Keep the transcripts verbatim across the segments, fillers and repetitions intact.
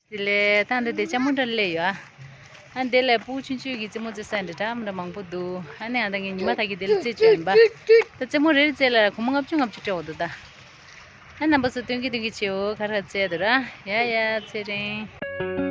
དེ་ལས་ད་འདི་དེ་ལྕམ་མོ་འདྲ་སླེབས་ཡོད་ཨ། ཨ་འདི་ལས་སྤུ་གུ་ཆུང་ཆུང་གི་རྩེད་མོ་རྩེ་ས་འདྲ་འདྲ་མོ་འདྲ་མང་པོ་འདུག་ཨ་ནི་ཨ་ད་ངས་ཉི་མ་ད་གི་དེ་ལ་རྩེད་བཅུག་ཡིན་པ། ད་རྩེད་མོ་རེ་རེ་རྩེ་ལ་སྒོར་མོ་ལྔ་བཅུ་ལྔ་བཅུ་སྤྲད་འོ་འདུག་ད། ཨ་རྣམ་པ་ཚོ་སྟོན་གི་སྟོན་གི་བྱེད་འོ། ག་རེ་རྩེ་འདུག་ར། ཡ་ཡ་ཚེ་རིང་།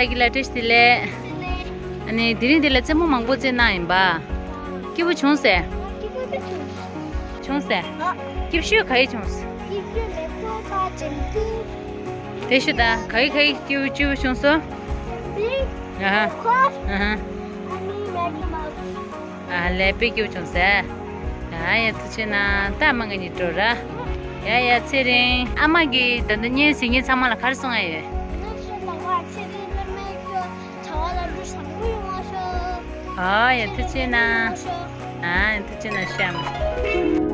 ལ་ཀི་ལ་བཀྲ་ཤིས་བདེ་ལེགས། ཨ་ནི་དེ་རིང་འདི་ལ་རྩེད་མོ་མང་པོ་རྩེད་གནང་ཡིན་པ། སྐྱིད་པོ་བྱུང་ཟེར། སྐྱིད་པོ་བྱུང་། བྱུང་ཟེར། སྐྱིད་ཤོས་ག་ཡི་བྱུང་ཟེར། སྐྱིད་ཤོས་མེ་ཏོག་དང་ཇེམ་ཀུ། དེ་ཤོད་ད། ག་ཡི་ག་ཡི་སྐྱིད་པོ་སྐྱིད་པོ་བྱུང་སོང་། ཨ་ཧ། ཨ་ཧ། ཨ་ནི་མེ་ཀི་མའུ་སི། ཨ་ལས་དཔེ་སྐྱིད་པོ་བྱུང་ཟེར། ཡ་ཡ་ཐུགས་རྗེ་གནང་། ད་མ་ང་གཉིས་འགྲོ་ར། ཡ་ཡ་ཚེ་རིང་། ཨ་མ་གིས་ད་ལྟ་བརྙན་གཟིགས་མཁན་ཚང་མ་ལ་ག་རེ་གསུང་ཡ་ཡོད། ཨ་ཡ་ཐུགས་རྗེ་གནང་། ཨ་ཡ་ཐུགས་རྗེ་གནང་། ཤ་མ།